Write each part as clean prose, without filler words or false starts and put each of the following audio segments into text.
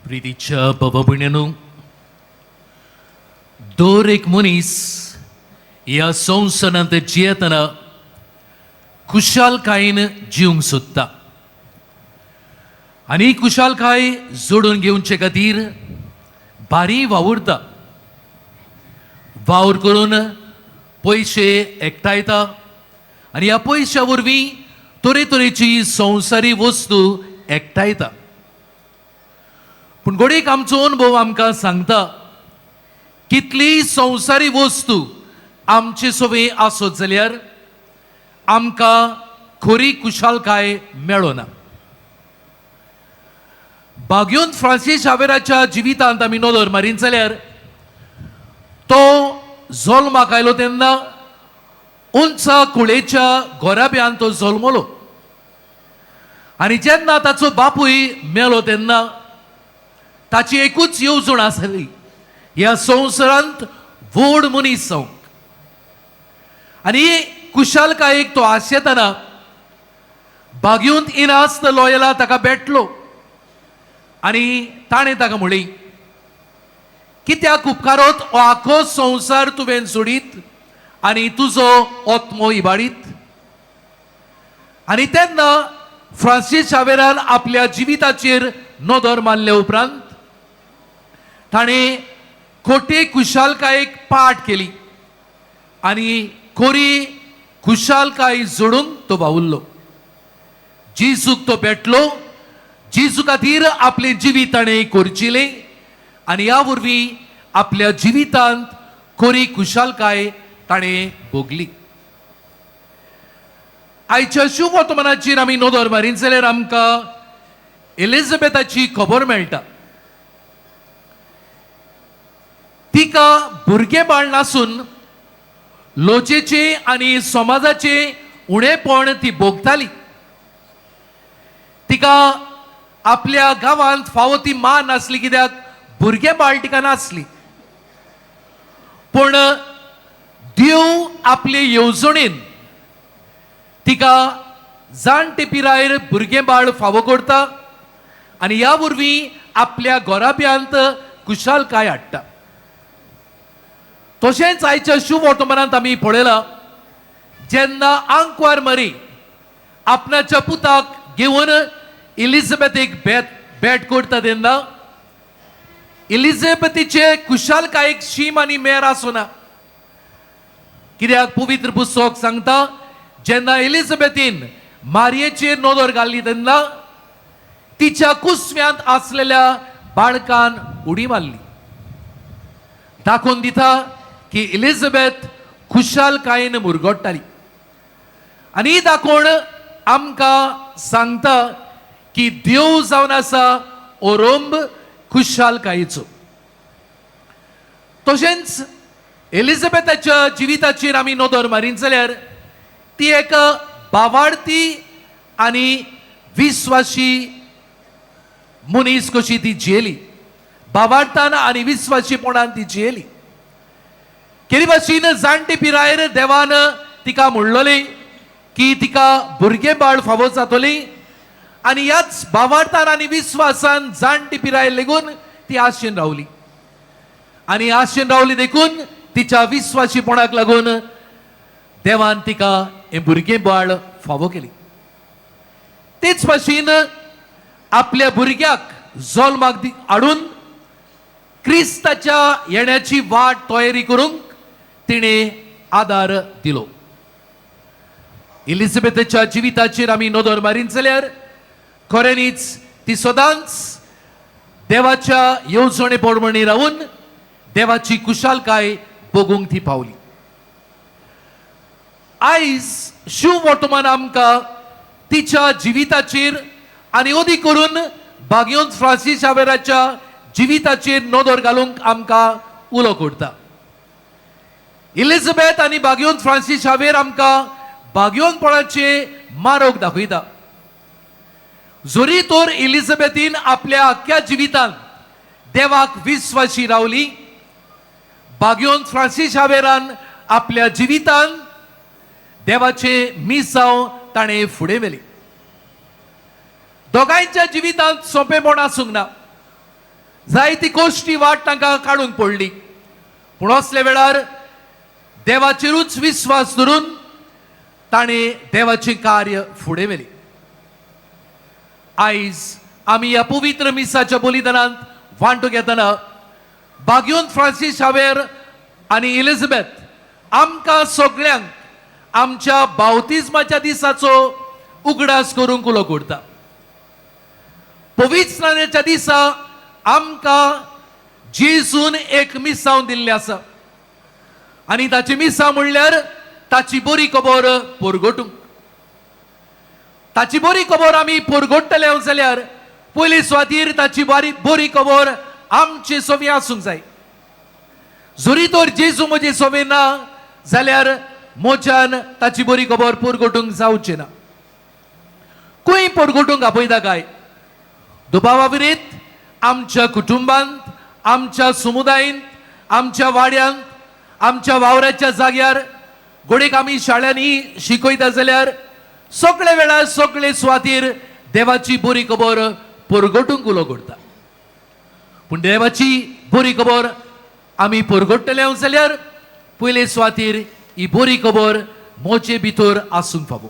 प्रितीच्या बाबा भयण्यानो, दर एक मनीस ह्या संवसारांत जियेतना खुशालकायेन जिवंक सोदता आनी खुशालकाय जोडून घेवचे खातीर भारी वावुरता. वावर करून पयशे एकठांयता आनी ह्या पयश्या वरवीं तरेतरेची संवसारी वस्तू एकठांयता. पूण घडयेक आमचो अनुभव आमकां सांगता, कितलीय संवसारी वस्तू आमचे सवे आसत जाल्यार आमकां खरी खुशालकाय मेळना. बाग्योन फ्रांसीस शावेराच्या जिवितांत आमी नदर मारीत जाल्यार तो जल्माक आयलो तेन्ना उंचा कुळेच्या घराब्यान तो जल्मलो आनी जेन्ना ताचो बापूय मेलो तेन्ना ताची एकूच येवजण आसली, ह्या संवसारांत व्हड मनीस जावंक. आनी खुशालकायेक तो आशेतना बागयूंत इनास लोयला ताका भेटलो आनी ताणें ताका म्हणली, कित्याक उपकारोत हो आखो संवसार तुवें सोडीत आनी तुजो आत्मो इबाडीत? आनी तेन्ना फ्रांसीस शावेरान आपल्या जिविताचेर नदर मारले उपरांत ताणें खोटे खुशालकायेक पाठ केली आनी खोरी खुशालकाय जोडूंक तो वावुरलो. जेजूक तो भेटलो, जेजू खातीर आपलें जिवीत ताणें करचिलें आनी ह्या वरवीं आपल्या जिवितांत खोरी खुशालकाय ताणें भोगली. आयच्या शुभ वर्तमानाचेर आमी नदर मारीत जाल्यार आमकां एलिझाबेथाची खबर मेळटा. तिका भुरगेबाळ नासून लोचेचे आनी समाजाचे उणेपण ती भोगताली. तिका आपल्या गांवांत फावो ती मान नासली, कित्याक भुरगेबाळ तिका नासली. पूण देव आपले येवजणेन तिका जाणटे पिरायेर भुरगेबाळ फावो करता आनी ह्या वरवीं आपल्या घराब्यांत खुशालकाय हाडटा. तशेंच आयच्या शुभ वर्तमानांत आमी पळयलां, जेन्ना आंकवार मरी आपणाच्या पुताक घेवन इलिझाबेथीक भेट भेट करता तेन्ना इलिझाबेथीचे खुशालकायेक शीम आनी मेर आसना, कित्याक पवित्र पुस्तक सांगता, जेन्ना एलिझाबेथीन मारयेचेर नदर घाल्ली तेन्ना तिच्या कुसव्यांत आसलेल्या बाळकान उडी मारली. दाखोवन दिता की एलिझाबेथ खुशालकायेन मुरगोडटाली. आनी ही दाखोवण आमकां सांगता की देव जावन आसा ओरोंब खुशालकायेचो. तशेंच एलिझाबेथाच्या जिविताचेर आमी नदर मारीत जाल्यार ती एक बावाडती आनी विस्वाशी मनीस कशी ती जियेली. बावाडतान आनी विस्वाशीपणान ती जियेली. केरी भाशेन जाणटे पिरायेर देवान तिका म्हणलोलें की तिका भुरगें बाळ फावो जातली आनी ह्याच बावाडतान आनी विस्वासान जाणटी पिरायेर लेगून ती आशेन रावली आनी आशेन रावली देखून तिच्या विस्वाशीपणाक लागून देवान तिका हें भुरगें बाळ फावो केली. तेच भाशेन आपल्या भुरग्याक जल्माक हाडून क्रिस्ताच्या येण्याची वाट तयारी करूंक तिणें आदार दिलो. एलिझाबेथाच्या जिविताचेर आमी नदर मारीत जाल्यार खऱ्यांनीच ती सदांच देवाच्या येवजणे प्रमाणे रावून देवाची खुशालकाय बघूंक ती पावली. आयज शिव वर्तमान आमकां तिच्या जिविताचेर आनी अदीक करून बागयोन फ्रांसीस शावेराच्या जिविताचेर नदर घालूंक आमकां उलो करता. एलिझाबेथ आनी बागयोन फ्रांसीस शावेर आमकां बागयोनपणाचे मारोग दाखयता. जरी तर एलिझाबेथीन आपल्या आख्ख्या जिवितांत देवाक विस्वाशी रावली, बागयोन फ्रांसीस शावेरान आपल्या जिवितांत देवाचे मिसांव ताणें फुडें व्हेली. दोगांयच्या जिवितांत सोंपेपण आसूंक ना. जायती कोश्टी वाट तांकां काडूंक पडली. पूण असल्या वेळार देवाचेरूच विस्वास धरून ताणें देवाचें कार्य फुडें व्हेलें. आयज आमी ह्या पवित्र मिसाच्या बलिदानांत वांटो घेतना बाग्योन फ्रांसीस शावेर आनी इलिझाबेथ आमकां सगळ्यांक आमच्या बावतिज्माच्या दिसाचो उगडास करूंक उलो करता. पवित्र स्नानाच्या दिसा आमकां जेजून एक मिसांव दिल्लें आसा आनी ताची मिसांव म्हणल्यार ताची बरी खबर परगटूंक. ताची बरी खबर आमी परगट्टले जाल्यार पयली सुवातीर ताची बरी बरी खबर आमचे सवी आसूंक जाय. जरी तर जेजू म्हजे सवी ना जाल्यार म्हज्यान ताची बरी खबर परगटूंक जावची ना. खंय परगटूंक आपयता काय? दुबावा विरीत आमच्या कुटुंबांत, आमच्या समुदायेंत, आमच्या वाड्यांत, आमच्या वावराच्या जाग्यार, घडयेक आमी शाळांनी शिकयता जाल्यार सगळे वेळार सगळे सुवातीर देवाची बरी खबर परगटूंक उलो करता. पूण देवाची बरी खबर आमी परगट्टले जाल्यार पयले सुवातीर ही बरी खबर म्हजे भितर आसूंक फावो.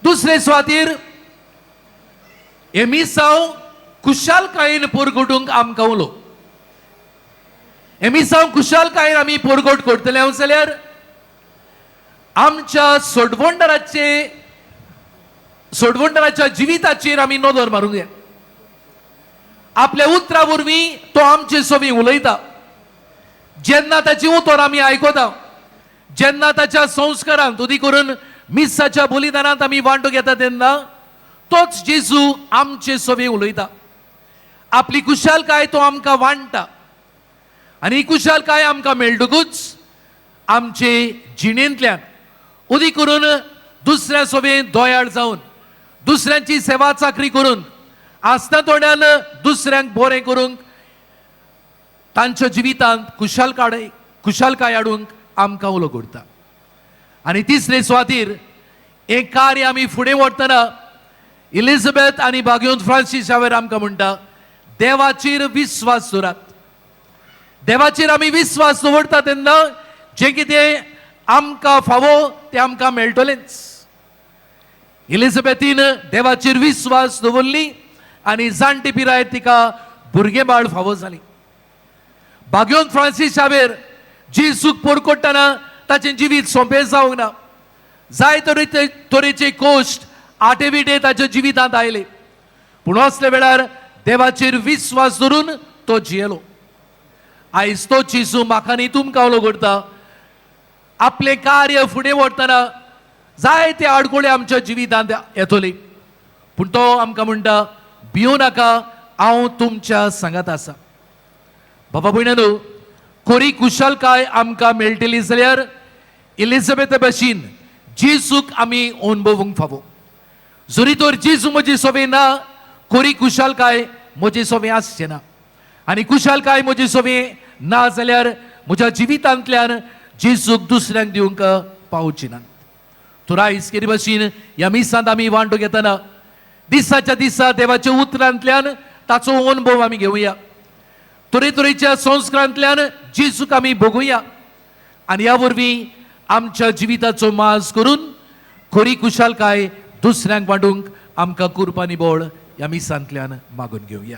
दुसरे सुवातीर हे मिसांव खुशालकायेन परगटूंक आमकां उलो. हे मिसांव खुशालकायेन आमी परगट करतले जाल्यार आमच्या सोडवणदाराच्या जिविताचेर आमी नदर मारूंक जाय. आपल्या उतरा वरवीं तो आमचे सवी उलयता. जेन्ना ताची उतर आमी आयकता, जेन्ना ताच्या संस्कारांत उदी करून मिसाच्या बलिदानांत आमी वांटो घेता तेन्ना तोच जेजू आमचे सवी उलयता. आपली कुशालकाय तो आमकां वांट्टा आनी ही कुशालकाय आमकां मेळटकूच आमचे जिणेंतल्यान उदी करून दुसऱ्या सोबें दोयाळ जावन दुसऱ्यांची सेवा चाकरी करून आसना तोंडान दुसऱ्यांक बरें करूंक तांच्या जिवितांत खुशालकाय हाडूंक आमकां उलो करता. आनी तिसरे सुवातीर हें कार्य आमी फुडें व्हरतना इलिझाबेथ आनी बाग्योन फ्रांसीस शावेर आमकां म्हणटा, देवाचेर विस्वास दवरात. देवाचेर आमी विस्वास दवरता तेन्ना जें कितें आमकां फावो तें आमकां मेळटलेंच. इलिझाबेथीन देवाचेर विस्वास दवरली आनी जाणटी पिरायेर तिका भुरगें बाळ फावो जाली. बाग्योन फ्रांसीस शावेर जेजूक परकोट्टना ताचें जिवीत सोंपें जावंक ना. जाय तरेचे तरेचे कोश्ट आटे विटे ताच्या जिवितांत आयले, पूण असल्या वेळार देवाचेर विस्वास धरून तो जियेलो. आयज तो जेजू म्हाका न्ही तुमकां उलो करता. आपलें कार्य फुडें व्हरतना जायते आडकोळे आमच्या जिवितांत येतली, पूण तो आमकां म्हणटा, भिवू नाका, हांव तुमच्या सांगात आसा. बाबा भयणानो, खरी कुशलकाय आमकां मेळटली जाल्यार इलिझाबेथा भशेन जेजूक आमी अणभवूंक फावो. जरी तर जेजू म्हजी सोबे ना, खरी कुशलकाय म्हजी सोबे आसचें ना. आनी कुशलकाय म्हजी सोबे ना जाल्यार म्हज्या जिवितांतल्यान जेजूक दुसऱ्यांक दिवंक पावची ना. तर आयज केरी भशेन ह्या मिसांत आमी वांटो घेतना दिसाच्या दिसा देवाच्या उतरांतल्यान ताचो अणभव आमी घेवया, तरेतरेच्या संस्कारांतल्यान जेजूक आमी भोगुया आनी ह्या वरवीं आमच्या जिविताचो माज करून खरी कुशालकाय दुसऱ्यांक वांटूंक आमकां कुरपानी बळ ह्या मिसांतल्यान मागून घेवया.